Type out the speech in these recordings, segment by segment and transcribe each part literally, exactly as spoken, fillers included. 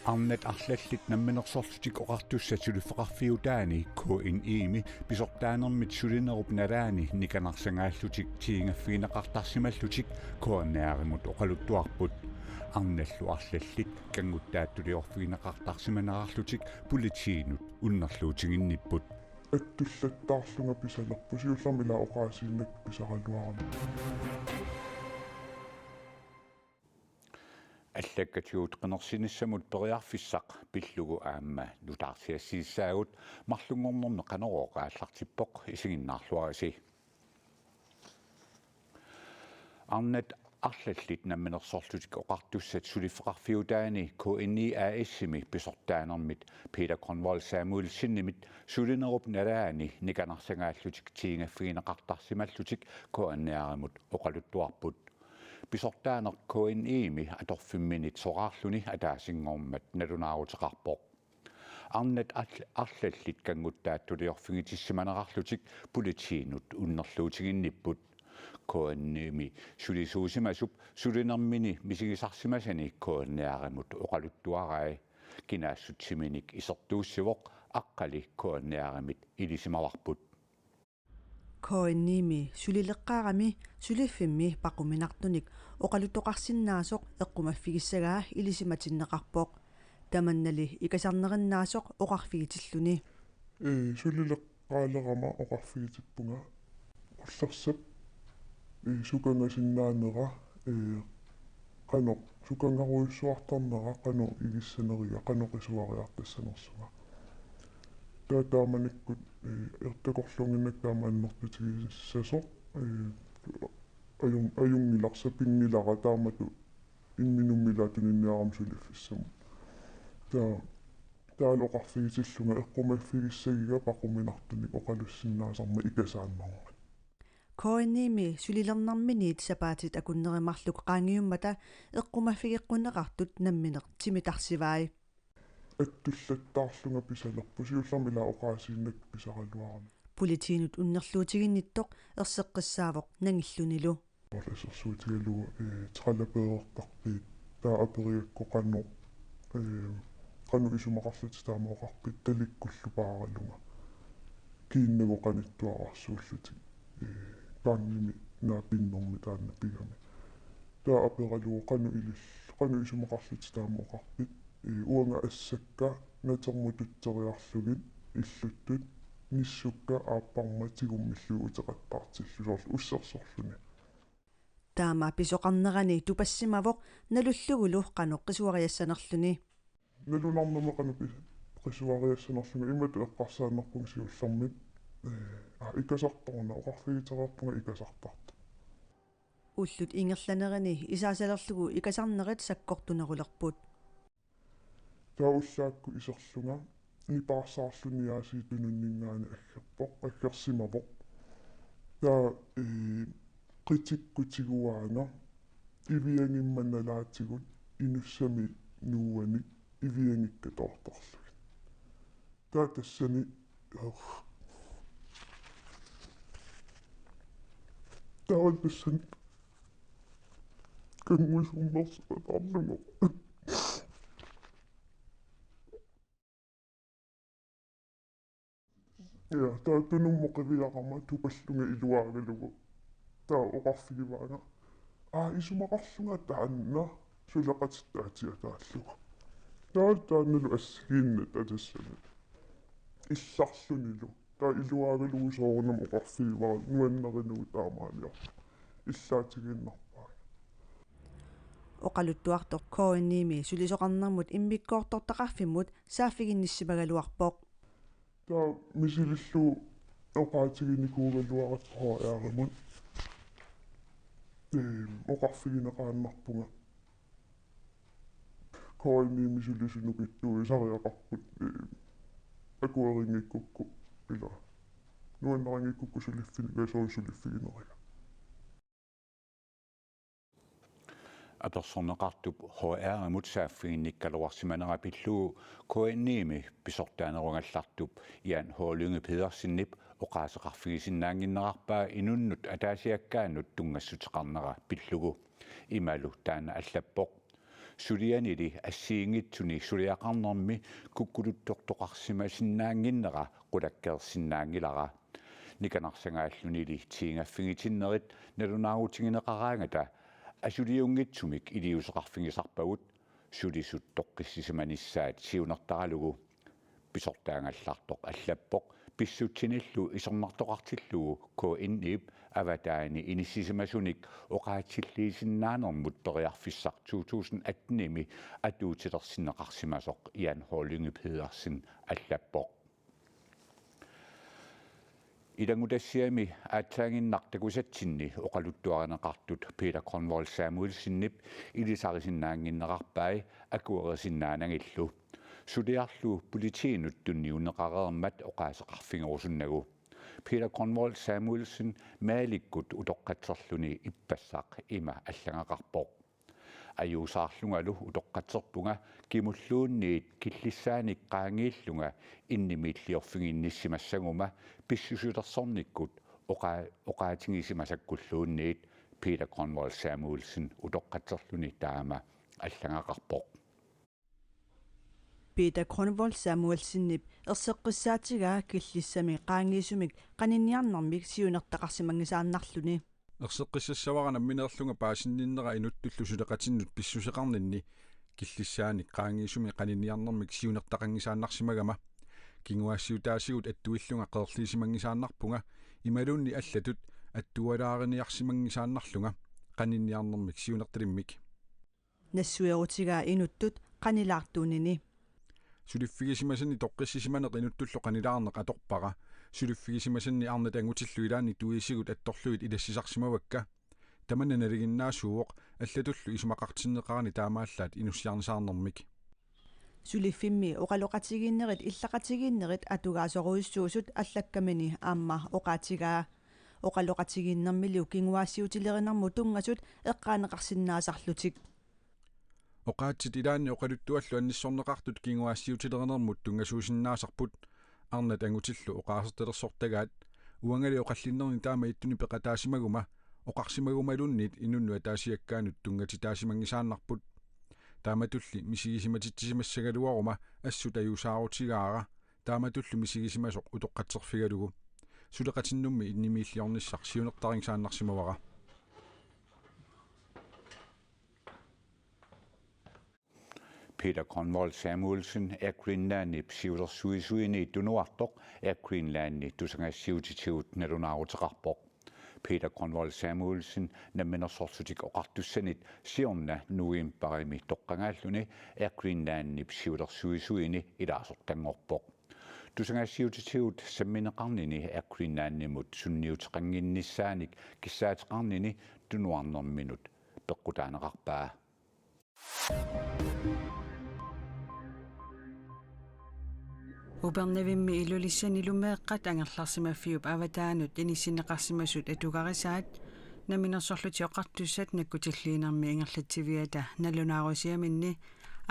Arnat arlallit namminersorlutik oqartussat suliffeqarfiutaani K N I-mi pisortaanermit sulinerup nalaani nikanarsagaallutik tiguffigineqartarsimallutik K N R-imut oqaluttuarput. Arnallu arlallit kannguttaattuliorfigineqartarsimanerarlutik politiinut unnerluutiginnipput. Attullattaarlunga pisalerpoq, siullermik ila oqaasiinnaq pisaraluarami. Allakkatigut qinersinissamut periarfissaq pillugu aamma nutaarsiassiissaagut, marlunngornermi Qanorooq aallartippoq, isiginnaarluarisi. Arnat arlallit namminersorlutik oqartussat suliffeqarfiutaani K N I A/S-imi pisortaanermit Peter Grønvold Samuelsenimit sulinerup nalaani nikanarsagaallutik tiguffigineqartarsimallutik K N R-imut oqaluttuarput. Pisortaaneq K N I-mi atorfimminit soraarluni ataasinngormat nalunaaruteqarpoq. Arnat all-, arlallit kannguttaattuliorfigitissimanerarlutik politiinut unnerluutiginnipput. K N I-mi sulisuusimasup sulinermini misigisarsimasani K N R-imut oqaluttuarai. Kinaassutsiminik isertuussivoq, aqqali K N R-imit ilisimavarput. K N I-mi sulileqqaarami suliffimmi paquminartunik oqaluttoqarsinnaasoq eqqumaffigissagaa ilisimatinneqarpoq. Tamannali ikasarnerinnaasoq oqarfigitilluni. Ee, sulileqqaalerama oqarfigitippunga qullersap, ee, sukangasinnaanera, ee, qanoq sukangarujussuartarnera, qanoq igissaneriga, qanoq qisuariartassanersunga. Taava taamanikkut, ee, takorluuinnaq taama annertutigissasoq, ee, ajun-, ajunngilaq, sapinngilara taamatut imminummi ila tuniniarama suliffissamut. Taava, taavalu oqarfigitillunga eqqumaffigissagiga paquminartunik oqalussinnaasarmat ikasaannermat. K N I-mi sulilernerminiit sapaatit akunneri marluk qaangiummata eqqumaffigeqqunneqartut nammineq timitarsivai. Attullattaarlunga pisalerpoq, siullermik ila oqaasiinnaq pisaraluarami. Politiinut unnerluutiginnittoq erseqqissaavoq nangillunilu. Orlasersuutigalugu, ee, tralapeerertarpiit, taava aperigakku qanoq, ee, qanoq isumaqarlutit taama oqarpit, talikkullu paaralunga. Kiinnagu qanittuararsuullutik, ee, gangimi naapinnermi taanna pigami. Taava aperalugu qanoq ilil-, qanoq isumaqarlutit taama oqarpit, ee, uanga assakka natermut tutseriarlugit illuttut, nissukka aapparma tigummillugit uteqattaartillugu soorlu ussersorluni. Taama pisoqarnerani tupassimavoq nalullugulu qanoq qisuariassanerluni. Nalunarnami qanoq pi-, qisuariassanerlunga imatut eqqarsaannarpunga siullermik, ee, aa, ikasartoruna, oqarfigitereerpunga ikasartartoq. Ullut ingerlanerini isaasalerlugu ikasarnerit sakkortunerulerput. Taava ullaakkut iserlunga nipaarsaarluni aasiit tununninngaanniit aggerpoq, aggersimavoq. Taava, ee, qitikkut tiguaanga iviangimmat nalaatigut inussami nuuanik iviangikka toortarlugit. Taava tassani, taava tassani kanngusuummersimatarlugu. Ja, taava tunummut qiviarama tupallunga iluaagalugu. Taava oqarfigivaanga: Aa, isumaqarlunga taanna suleqatitta atia taallugu. Taava taannalu assigiinnatta tassani. Illarlunilu. Taava iluaagalugu soorunami oqarfigivara nuannarinagu taamaaliortoq. Illaatigiinnarpaanga. Oqaluttuartoq K N I-mi sulisoqarnermut immikkoortortaqarfimmut saaffiginnissimagaluarpoq. Taava misilillugu oqaatiginikuugaluarpara H R-imut. Eem, oqarfigineqaannarpunga K N I-mi sulisut nukittuusariaqarput, eem, akuerinngikkukku ila nuannarinngikkukku suliffigineq, soorlu suliffigineriga. Apersorneqartup H R-imut saaffiginnikkaluarsimanera pillugu K N I-mi pisortaanerugallartup Jan H. Lynge Pedersenip oqaaseqarfigisinnaannginnerarpaa inunnut ataasiakkaanut tunngassuteqarnera pillugu. Imalu taanna allappoq: Sulianili assigiinngitsuni suliaqarnermi kukkuluttortoqarsimasinnaannginnera qulakkeersinnaanngilara. Nikanarsagaallunili tiingaffigitinneri nalunaarutigineqaraangata asuliunngitsumik iliuuseqarfigisarpagut sulisut toqqissisimanissaat siunertaralugu. Pisortaangallartoq allappoq pissutsinillu isornartoqartillugu K N I-p avataani inissisimasunik oqaatsilliisinnaanermut periarfissaq to tusind atten-imi atuutilersinneqarsimasoq Jan H. Lynge Pedersen allappoq. Ilanngutassiami aatsaannginnaq takusatsinni oqaluttuarineqartut Peter Grønvold Samuelsenip ilisarisinnaannginnerarpai akuerisinnaanagillu. Suliarlu politiinut tunniunneqareermat oqaaseqarfigerusunnagu. Peter Grønvold Samuelsen Malikkut utoqqatserluni ippassaq ima allagaqarpoq: Ajuusaarlungalu utoqqatserpunga kimulluunniit killissaanik qaangiillunga innimiilliorfiginnissimassaguma pissusilersornikkut oqa-, oqaatigisimasakkulluunniit. Peter Grønvold Samuelsen utoqqatserluni taama allagaqarpoq. Peter Grønvold Samuelsenip erseqqissaatigaa killissami qaangiisumik qaninniarnermik siunertaqarsimanngisaannarluni. Erseqqissassavara nammineerlunga paasinninnera inuttullu suleqatinnut pissuseqarninni killissaanik qaangiisumik qaninniarnermik siunertaqanngisaannarsimagama. Kinguaassiutaasigut attuillunga qeerliisimanngisaannarpunga imaluunniit allatut attualaariniarsimanngisaannarlunga qaninniarnermik siunertalimmik. Nassuerutigaa inuttut qanilaartuunini. Suliffigisimasani toqqissisimaneq inuttullu qanilaarneq atorpara. Suliffigisimasani arnat angutillu ilaanni tuisigut attorlugit ilassisarsimavakka. Tamanna nalinginnaasuuvoq allatullu isumaqartinneqarani taamaallaat inussiarnisaarnermik. Suliffimmi oqaloqatigiinnerit illaqatigiinnerit atugaasorujussuusut allakkamini aamma oqaatigaa. Oqaloqatigiinnermilu kinguaassiutilerinermut tunngasut eqqaaneqarsinnaasarlutik. Oqaatsit ilaanni oqaluttuallu annissorneqartut kinguaassiutilerinermut tunngasuusinnaasarput. Arnat angutillu oqaasertalersortagaat uangali oqallinnerni taama ittuni peqataasimaguma oqarsimagumaluunniit inunnut ataasiakkaanut tunngatitaasimanngisaannarput. Taamatulli misigisimatitsisimassagaluaruma assut ajuusaarutigaara, taamatullu misigisimasoq utoqqatserfigalugu. Suleqatinnummi innimiilliornissaq siunertarinngisaannarsimavara. Peter Grønvold Samuelsen Air Greenlandip siulersuisuini tunuartoq Air Greenlandi tusagassiutitigut nalunaaruteqarpoq. Peter Grønvold Samuelsen Namminersorlutik Oqartussanit siorna novembarimi toqqagaalluni Air Greenlandip siulersuisuini ilaasortanngorpoq. Tusagassiutitigut sammineqarnini Air Greenlandimut sunniuteqannginnissaanik kissaateqarnini tunuarnerminut peqqutaaneqarpaa. Upernavimmi Ilulissanilu meeqqat angerlarsimaffiup avataanut inissinneqarsimasut atugarisaat Namminersorlutik Oqartussat nakkutilliinermi ingerlatsiviata nalunaarusiaminni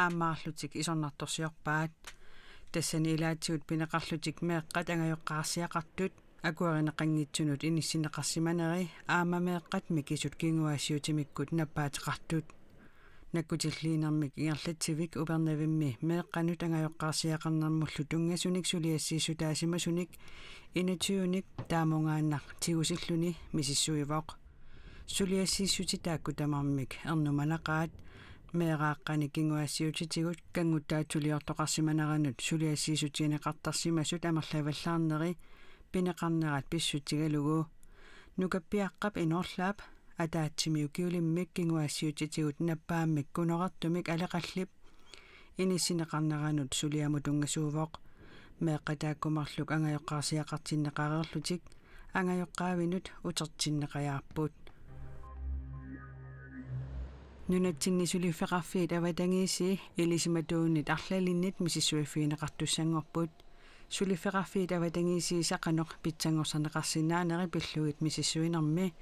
aammaarlutik isornartorsiorpaat. Tassani ilaatigut pineqarlutik meeqqat angajoqqaarsiaqartut akuerineqanngitsunut inissinneqarsimaneri aamma meeqqat mikisut kinguaassiutimikkut nappaateqartut. Nakkutilliinermik ingerlatsivik Upernavimmi meeqqanut angajoqqaarsiaqarnermullu tunngasunik suliassiissutaasimasunik enogtyvenik taamungaannaq tigusilluni misissuivoq. Suliassiissutit taakku tamarmik ernumanaqaat. Meeraaqqani kinguaassiutitigut kannguttaatsuliortoqarsimaneranut suliassiissutigineqartarsimasut amerlavallaarneri pineqarnerat pissutigalugu. Nukappiaqqap Inorlaap ataatsimi ukiulimmik kinguaassiutitigut nappaammik Kunorartumik Aleqallip inissinneqarneranut suliamut tunngasuuvoq. Meeqqat taakku marluk angajoqqaarsiaqartinneqareerlutik angajoqqaavinut utertinneqajaarput. Nunatsinni suliffeqarfiit avatangiisii ilisimatuunnit arlalinnit misissuiffigineqartussanngorput. Suliffeqarfiit avatangiisiisa qanoq pitsanngorsarneqarsinnaaneri pillugit misissuinermi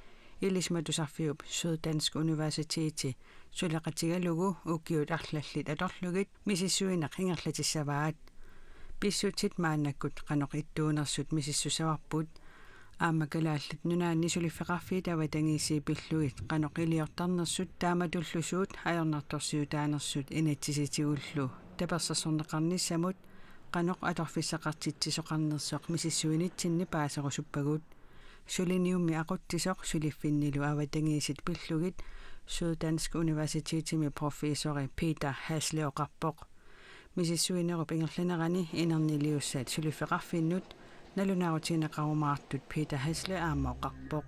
Ilisimatusarfiup Syddansk Universiteti suleqatigalugu ukiut arlallit atorlugit misissuineq ingerlatissavaat. Pissutsit maannakkut qanoq ittuunersut misissusavarput. Aamma Kalaallit Nunaanni suliffeqarfiit avatangiisii pillugit qanoq iliortarnersut taamatullu suut ajornartorsiutaanersut inatsisitigullu tapersersorneqarnissamut qanoq atorfissaqartitsisoqarnersoq misissuinitsinni paaserusuppagut. Suliniummi aqutsisoq suliffinnilu avatangiisit pillugit Syddansk Universitetimi professori Peter Hasle oqarpoq. Misissuinerup ingerlanerani inerniliussat suliffeqarfinnut nalunaarutigineqarumaartut Peter Hasle aamma oqarpoq.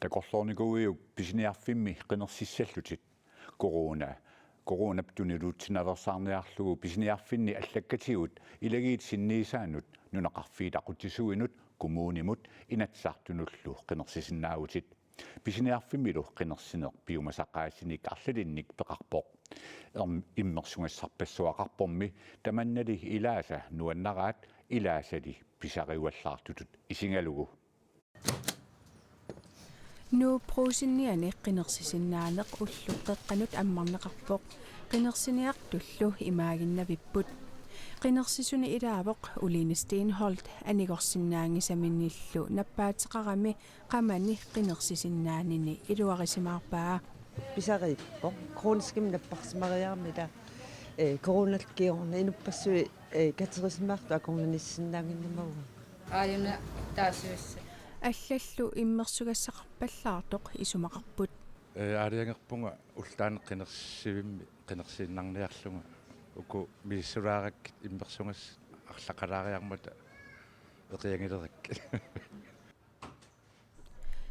Takorloornikuuiuk pisiniarfimmi qinersissallutit. Corona, coronap tuniluutsinaveersaarniarlugu pisiniarfinni allakkatigut ilagiit sinniisaannut nunaqarfiit aqutsisuinut kommunimut Inatsisartunullu qinersisinnaavutit. Pisiniarfimmilu qinersineq piumasaqaasinik arlalinnik peqarpoq. Erm-, immersugassarpassuaqarpormi tamannali ilaasa nuannaraat ilaasali pisariuallaartutut isigalugu. Nuup Brugsenimiinik qinersisinnaaneq ullup qeqqanut ammarneqarpoq. Qinersiniartullu imaaginnavipput. Qinersisuni ilaavoq Uline Steenholdt anigorsinnaanngisaminillu nappaateqarami qamani qinersisinnaanini iluarisimaarpaa. Pisariippoq. Kroniskimik napparsimariarami ila, eh, coronallu kingorna inuppassuit, eh, katersimaartut akornanni inissinnaannginnamavunga. Aajuna taasivissa. Allallu immersugassaqarpallaartoq isumaqarput. Eh, aalajangerpunga ullut taanna qinersivimmi qinersiinnarniarlunga uku misissulaarakkit immersugassat arlaqalaariarmata eqiagilerakkit.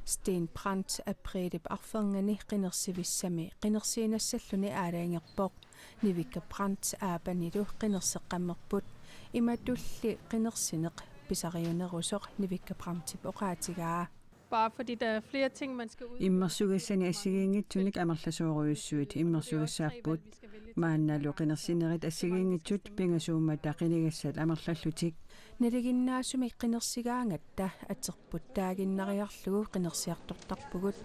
Steen Brandt aprilip arfernganni qinersivissami qinersiinassalluni aalajangerpoq. Nivikka Brandt Aapanilu qinerseqqammerput. Imatulli qinersineq pisariunerusoq Nivikka Brandtip oqaatigaa. Bare fordi der er flere ting, man skal ud. Immersugassani assigiinngitsunik amerlasoorujussuit immersugassaapput. Maannalu qinersinerit assigiinngitsut pingasuummata qinigassat amerlallutik. Nalinginnaasumik qinersigaangatta aterputtaaginnariarlugu qinersiartortarpugut.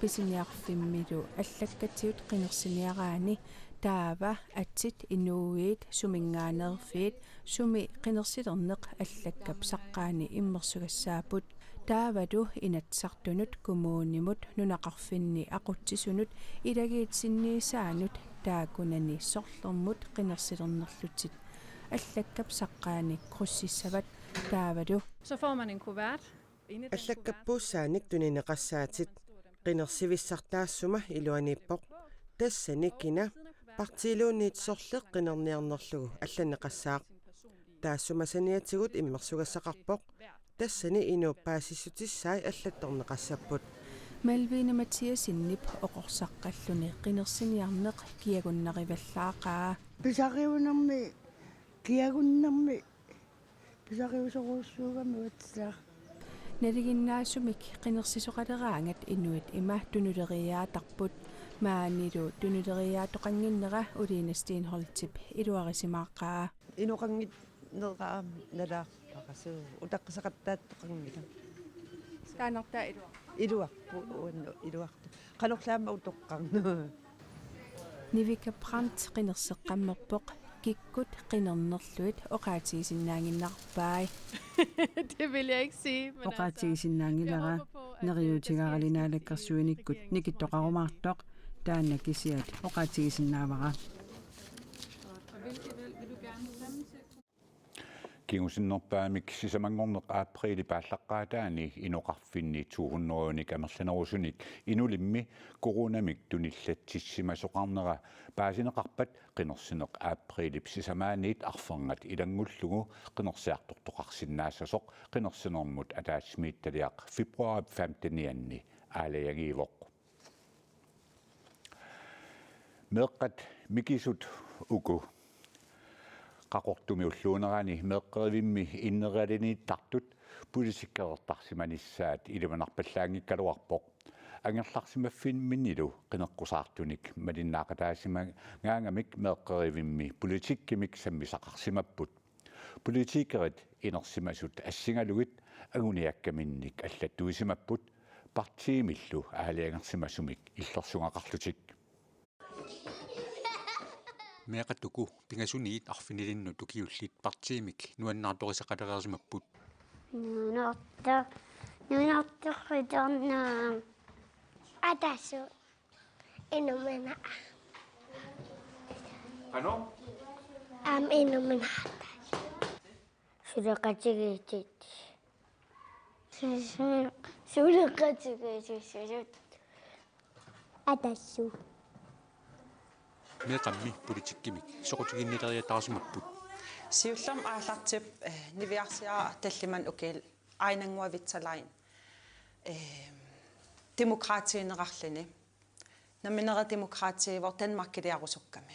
Pisiniarfimmilu allakkatigut qinersiniaraanni taava atit inuuiit suminngaanneerfiit sumi qinersilerneq allakkap saqqaani immersugassaapput. Taavalu Inatsisartunut, kommunimut, nunaqarfinni aqutsisunut ilagiit sinniisaannut taakkunani sorlermut qinersilernerlutik allakkap saqqaani krydsissavat taavalu. Så får man en kuvert. Inde i den kuvert, allakkat puussaanik tunineqassaatit. Qinersivissaq taassuma iluaniippoq. Tassani kina partiiluunniit sorleq qinerniarnerlugu allanneqassaaq. Taassuma saniatigut immersugassaqarpoq. Tassani inuup paasissutissai allattorneqassapput. Malvina Mathiassenip oqorsaqqalluni qinersiniarneq kiagunnarivallaaqaa. Pisariunermi, kiagunnermi, pisariusorujussuugami uatsiaq. Nalinginnaasumik qinersisoqaleraangat inuit ima tunuleriiaatarput. Maanilu tunuleriiaatoqannginnera Uline Steenholdtip iluarisimaaqaa. Inoqanngit- Neraami nalaarpara suu utaqqisaqattaattoqanngilaq. Taannartaa iluar-. Iluarpu uannu iluartu. Qanorlaamma utoqqarnu. Nivikka Brandt qinerseqqammerpoq kikkut qinernerlugit oqaatigisinnaannginnarpai. Det vil jeg ikke sige, men altså, oqaatigisinnaanngilara, jeg håber på, at, øh, det sker i neriuutigaarali naalakkersuinikkut nikittoqarumaartoq taanna kisiat oqaatigisinnaavara. Og hvilke valg vil du gerne stemme til? Kingusinnerpaamik sisamanngorneq apriilip aallaqqaataani inoqarfinni to hundredenik amerlanerusunik Inulimmi coronamik tunillatsissimasoqarnera paasineqarpat qinersineq apriilip sisamaaniit arfernat ilanngullugu qinersiartortoqarsinnaassasoq qinersinermut ataatsimiititaliaq februaarip femtenianni aalajangiivoq. Meeqqat mikisut uku Qaqortumi ulluunerani meeqqerivimmi inneraliniittartut politikkerertarsimanissaat ilimanarpallaanngikkaluarpoq. Angerlarsimaffimminnilu qineqqusaartunik malinnaaqataasimagaangamik meeqqerivimmi politikkimik sammisaqarsimapput. Politikerit inersimasut assigalugit anguniakkaminnik allattuisimapput partiimillu aalajangersimasumik illersugaqarlutik. Meeqqat uku pingasuniit arfinilinnut ukiullit partiimik nuannaartorisaqalereersimapput. Nunartoq, nunartoq qitornaam Atassut inummina. Qanoq? Aamma inummina. Suleqatigiittut. Suleqatigiittut. Atassut. Meeqqammi politikkimik soqutiginnileriataarsimapput. Siullermik aallartippoq, eh, niviarsiaraq tallimanik ukiulik aajannguavitsalaarluni, eh, Demokraatiuneqarluni. Nammineq Demokraatiuvoq Danmarkiliarusukkami.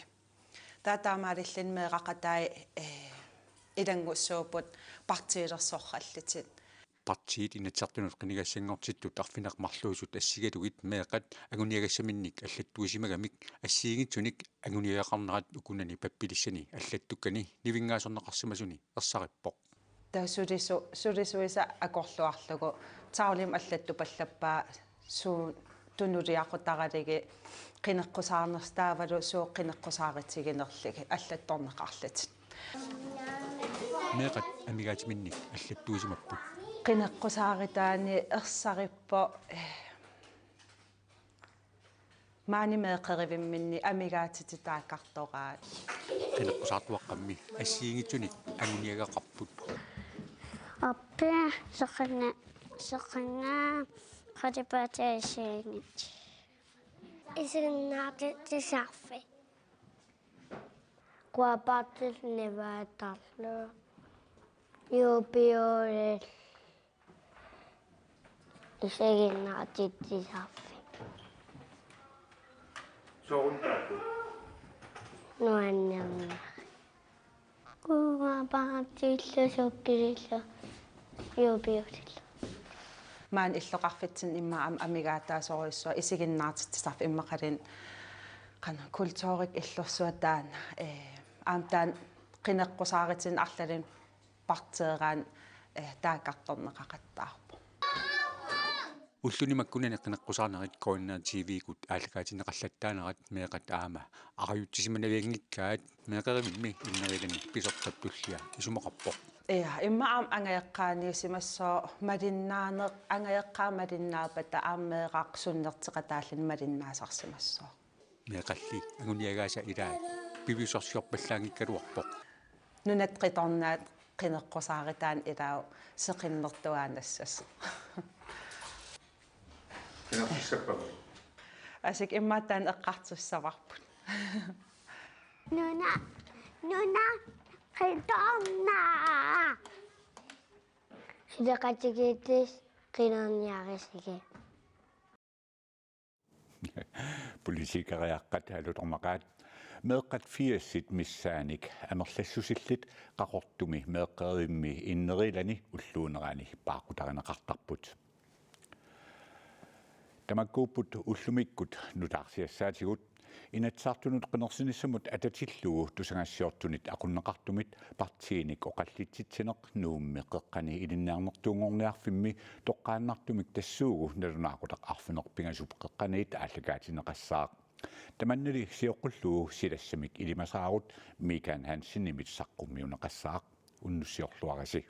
Taava taamaalilluni meeraqatai, eh, ilanngussuupput partiilersorallutik. Partiit Inatsisartunut qinigassanngortittut arfineq-marluusut assigalugit meeqqat anguniagassaminnik allattuisimagamik assigiinngitsunik anguniagaqarnerat ukunani pappilissani allattukkani nivinngaasorneqarsimasuni ersarippoq. Taava sulisu-, sulisuisa akorluarlugu taulim allattupallappaa suut tunuliaqutaralugit qineqqusaarnersoq taavalu suut qineqqusaarutiginerlugit allattorneqarlutik. Meeqqat amigaatiminnik allattuisimapput. Qineqqusaarutaanni ersarippoq, eh, maani meeqqerivimminni amigaatitit taakkartoraat. Qineqqusaartuaqqammi assigiinngitsunik anguniagaqarput. Appia soqanga soqanga qalipaata isiginngi. Isiginnaartitsisarfik. Quapaatsit nivaattarlu. Juupiulit. Isiginnaartitsisarfik. Soorunami taakku. Nuannermik. Quapaatsillu sukkilillu juupiutillu. Maani illoqarfitsinni immaqa aamma amigaataasorujussuaq isiginnaartitsisarfik immaqaluunniit qanoq kulturikkut illersuaq taanna, eh, aamma taanna qineqqusaarutinik arlalinnik partiinnaq, eh, taakkartorneqaqattaarpoq. Ulluni makkunani qineqqusaarnerit K N R T V-kkut aallakaatinneqallattaanerat meeqqat aamma arajutsisimannavianngikkaat meeqqerivimmi innerilanik pisortat tullia isumaqarpoq. Ja, immaqa aamma angajoqqaaniusimassooq malinnaaneq, angajoqqaat malinnaappata aamma meeraq sunnerteqataalluni malinnaasarsimassooq. Meeqqalli anguniagaasa ilaat piviusorsiorpallaanngikkaluarpoq. Nunat qitornaat qineqqusaarutaanni ilaat seqinnertuaannassasoq. Qineqqusaarput. Asik immaqa taanna eqqartussavarput. Nuna, nuna, qitornaa. Suleqatigiittut qinerniarisigit. Politikeriaqqat alutornaqaat. Meeqqat firsit missaannik amerlassusillit Qaqortumi meeqqerivimmi innerilani ulluunerani paaqqutarineqartarput. Tamakkuupput ullumikkut nutaarsiassaatigut. Inatsisartunut qinersinissamut atatillugu tusagassiortunit aqunneqartumit partiinik oqallitsitsineq Nuummi Qeqqani Ilinniarnertuunngorniarfimmi toqqaannartumik tassuugu nalunaaqutaq arfineq-pingasup qeqqaniit aallakaatinneqassaaq. Tamannali sioqqullugu silassamik ilimasaarut Mikan Hansenimit saqqummiunneqassaaq. Unnussiorluarisi.